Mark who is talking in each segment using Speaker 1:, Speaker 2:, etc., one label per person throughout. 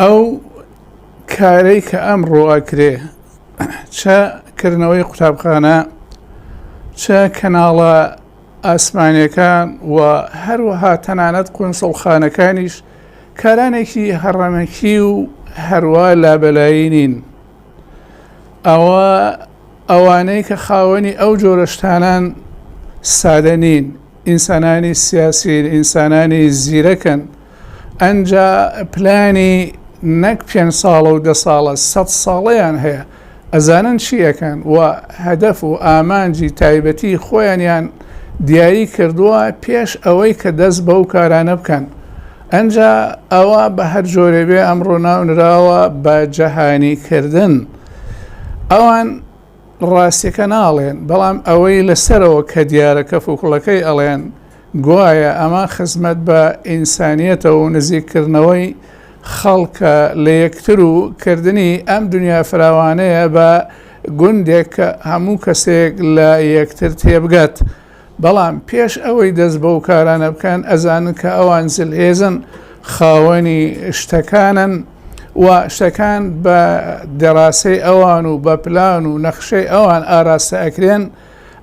Speaker 1: ئەو کارەی کە ئەمڕۆ ئەکرێ چ کردنەوەی قوتابخانە چ کەناڵە ئاسمانیەکان و هەروەها تەنانەت قونسڵخانەکانیش کارانێکی هەڕەمەکی و هەروا لابەلایی نین. ئەوە ئەوانەی کە خاوەنی ئەو جۆرە شتانان سادە نین، ئینسانانی سیاسین، ئینسانانی زیرەکن، ئەنجا پلانی نەک پێنج ساڵە و دە ساڵە، سەد ساڵەیان هەیە، ئەزانن چی ئەکەن و هەدەف و ئامانجی تایبەتی خۆیانیان دیاری کردووە پێش ئەوەی کە دەست بەو کارانە بکەن. ئەنجا ئەوە بە هەر جۆرێ بێ ئەمڕۆ ناونراوە بە جەهانی کردن. ئەوان ڕاستیەکە ناڵێن، بەڵام ئەوەی لەسەرەوە کە دیارە کەف و کوڵەکەی ئەڵێن، گوایە ئەمە خزمەت بە ئینسانیەتە و نزیککردنەوەی خەڵکە لە یەکتر و کردنی ئەم دنیا فراوانەیە بە گوندێک کە هەموو کەسێک لە یەکتر تێبگات. بەڵام پێش ئەوەی دەست بەو کارانە بکەن ئەزانن کە ئەوان زلهێزن، خاوەنی شتەکانن و شتەکان بە دەراسەی ئەوان و بە پلان و نەخشەی ئەوان ئاراستە ئەکرێن،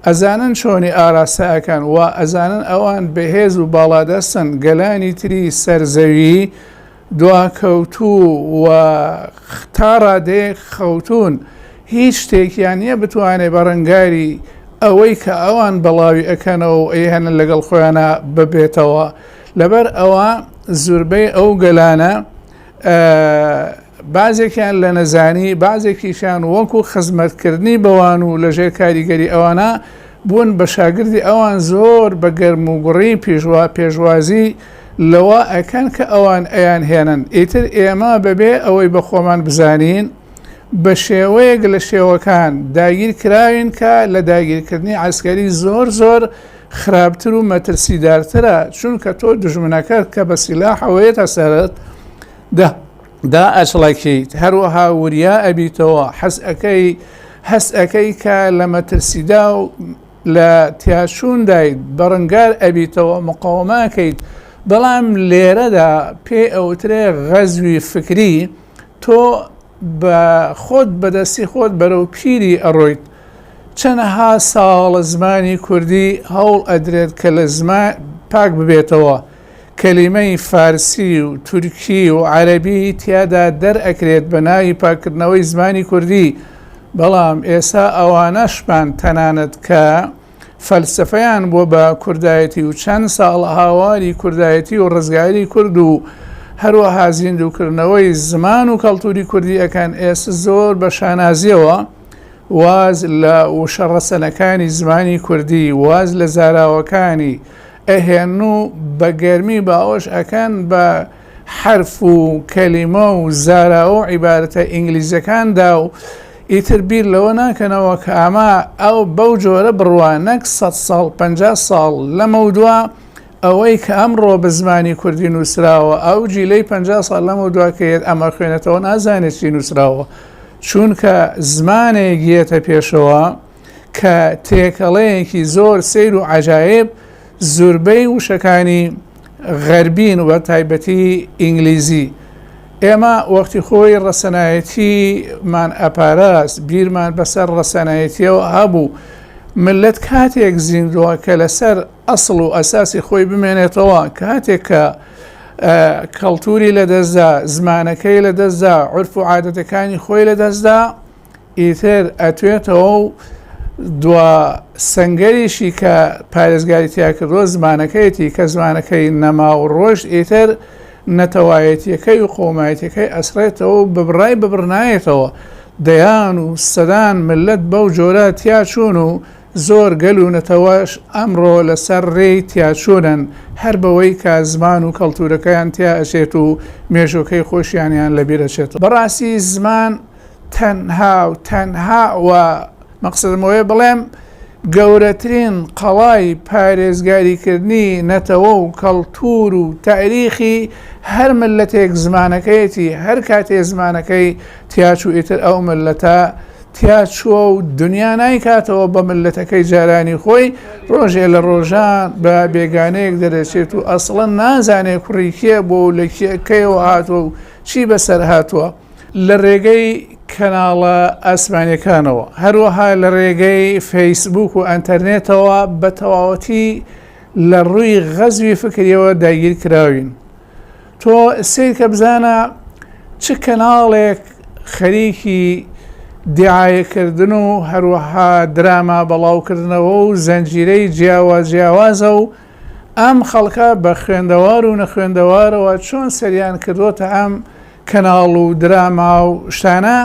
Speaker 1: ئەزانن چۆنی ئاراستە ئەکەن و ئەزانن ئەوان بەهێز و باڵادەستن، گەلانی تری سەر زەوی دواکەوتوو و تا ڕادەیەک خەوتوون، هیچ شتێکیان نییە بتوانێ بەرەنگاری ئەوەی کە ئەوان بەڵاوی ئەکەنەوە و ئەیهێنن لەگەڵ خۆیانا ببێتەوە. لەبەر ئەوە زوربەی ئەو گەلانە بەعزێکیان لە نەزانی، بەعزێکیشیان وەکو خزمەتکردنی بەوان و لەژێر کاریگەری ئەوانە بوون بە شاگردی ئەوان زۆر بە گەرم و گوڕی پیشوا پێشوازی لەوە ئەکەن کە ئەوان ئەیان هێنن ئیتر ئێمە بەبێ ئەوەی بە خۆمان بزانین بە شێوەیەک لە شێوەکان داگیر کراوین کە لە داگیرکردنی عەسکەری زۆر زۆر خراپتر و مەترسیدارترە چونکە تۆ دوژمنەکەت کە بە سیلاحەوە یەتە سەرت دە دا ئەچڵەکیت هەروەها وریا ئەبیتەوە حەز ئەکەی هەست ئەکەی کە لە مەترسیدا و لە تیاچووندایت بەڕنگار ئەبیتەوە مقاومە ئەکەیت بەڵام لێرەدا پێی ئەوترێ غەزوی فکری تۆ بە خۆت بەدەستی خۆت بەرەو پیری ئەڕۆیت چەنەها ساڵە زمانی کوردی هەوڵ ئەدرێت کە لە زمان پاک ببێتەوە کەلیمەی فارسی و تورکی و عەرەبی تیادا دەرئەکرێت بە ناوی پاککردنەوەی زمانی کوردی، بەڵام ئێستا ئەوانەشمان تەنانەت کە فەلسەفەیان بووە بە کوردایەتی و چەند ساڵە هاواری کوردایەتی و ڕزگاری کورد و هەروەها زیندووکردنەوەی زمان و کەڵتوری کوردی ئەکەن ئێستا زۆر بە شانازیەوە واز لە وشە ڕەسەنەکانی زمانی کوردی، واز لە زاراوەکانی ئەهێنن و بە گەرمی باوەش ئەکەن بە حەرف و کەلیمە و زاراوە و عیبارەتە ئینگلیزیەکاندا و ئیتر بیر لەوە ناکەنەوە کە ئەمە ئەو بەو جۆرە بڕوا نەک سەد ساڵ 50 ساڵ لەمەودوا ئەوەی کە ئەمڕۆ بە زمانی کوردی نووسراوە ئەو جیلەی 50 ساڵ لەمەودوا کە یەت ئەمە خوێنێتەوە نازانێت چی نووسراوە چونکە زمانێک یەتە پێشەوە کە تێکەڵەیەکی زۆر سەیر و عەجایب زوربەی وشەکانی غەربین و تایبەتی ئینگلیزی ئێمە وەختی خۆی ڕەسەنایەتیمان ئەپاراست بیرمان بەسەر ڕەسەنایەتیەوە هەبوو ملت کاتێک زیندووە کە لەسەر ئەسڵ و ئەساسی خۆی بمێنێتەوە کاتێک کە کەڵتوری لەدەستدا زمانەکەی لەدەستدا عرف و عادەتەکانی خۆی لەدەستدا ئیتر ئەتوێتەوە و دوا سەنگەریشی کە پارێزگاری تیا کردووە زمانەکەیەتی کە زمانەکەی نەما و ڕۆشت ئیتر نەتەوایەتیەکەی و قەومایەتیەکەی ئەسڕێتەوە و ببڕای ببڕنایەتەوە دەیان و سەدان ملت بەو جۆرە تیا چوون و زۆر گەل و نەتەوەش ئەمڕۆ لەسەر ڕێی تیاچوونن هەر بەوەی کە زمان و کەڵتورەکەیان تیا ئەچێت و مێژووەکەی خۆشیانیان لەبیر ئەچێتەوە بەڕاستی زمان تەنها و تەنها و مەقسەدم ئەوەیە بڵێم گەورەترین قەڵای پارێزگاریکردنی نەتەوە و کەڵتور و تاریخی هەر مللەتێک زمانەکەیەتی هەر کاتێ زمانەکەی تیاچوو ئیتر ئەو مللەتە تیاچووە و دنیا نایکاتەوە بە مللەتەکەی جارانی خۆی ڕۆژێ لە ڕۆژان بە بێگانەیەک دەرەچێت و ئەسڵەن نازانێ کوڕی کێ بووە و لە کێ کەیەوە هاتووە و. چی بەسەر هاتووە؟ لە رێگەی کەناڵە ئاسمانیەکانەوە، هەروەها لە رێگەی فەیسبوک و ئەنتەرنێتەوە بە تەواوەتی لە رووی غەزوی فکریەوە داگیر کراوین. تۆ سەیرکە بزانە چ کەناڵێک خەریکی دیعایەکردن و هەروەها دراما بەڵاوکردنەوە و زەنجیرەی جیاواز جیاوازە و ئەم خەڵکە بە خوێندەوار و نەخوێندەوارەوە چۆن سەریان کردووەتە ئەم کەناڵ و دراما و شتانە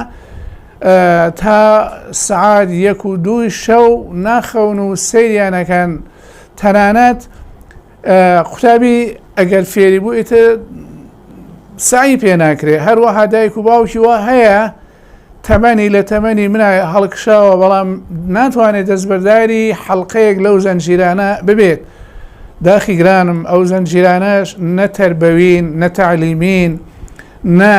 Speaker 1: تا سەعات یەک و دووی شەو ناخەون و سەیریانەکەن تەنانەت قوتابی ئەگەر فێری بوو ئیتر سەعی پێ ناکرێ هەروەها دایک و باوکی وا هەیە تەمەنی لە تەمەنی منا هەڵکشاوە بەڵام ناتوانێت دەستبەرداری حەڵقەیەک لەو زەنجیرانە ببێت داخی گرانم ئەو زەنجیرانەش نە تەربەوین نە تەعلیمین نە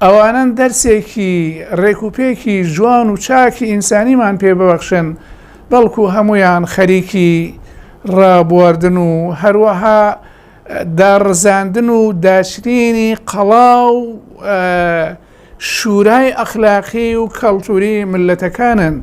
Speaker 1: ئەوانەن دەرسێکی ڕێک و پێکی جوان و چاکی ئینسانیمان پێ ببەخشن بەڵکو هەمویان خەریکی ڕابواردن و هەروەها داڕزاندن و داچرینی قەڵا و شورای ئەخلاقی و کەڵتوری مللەتەکانن.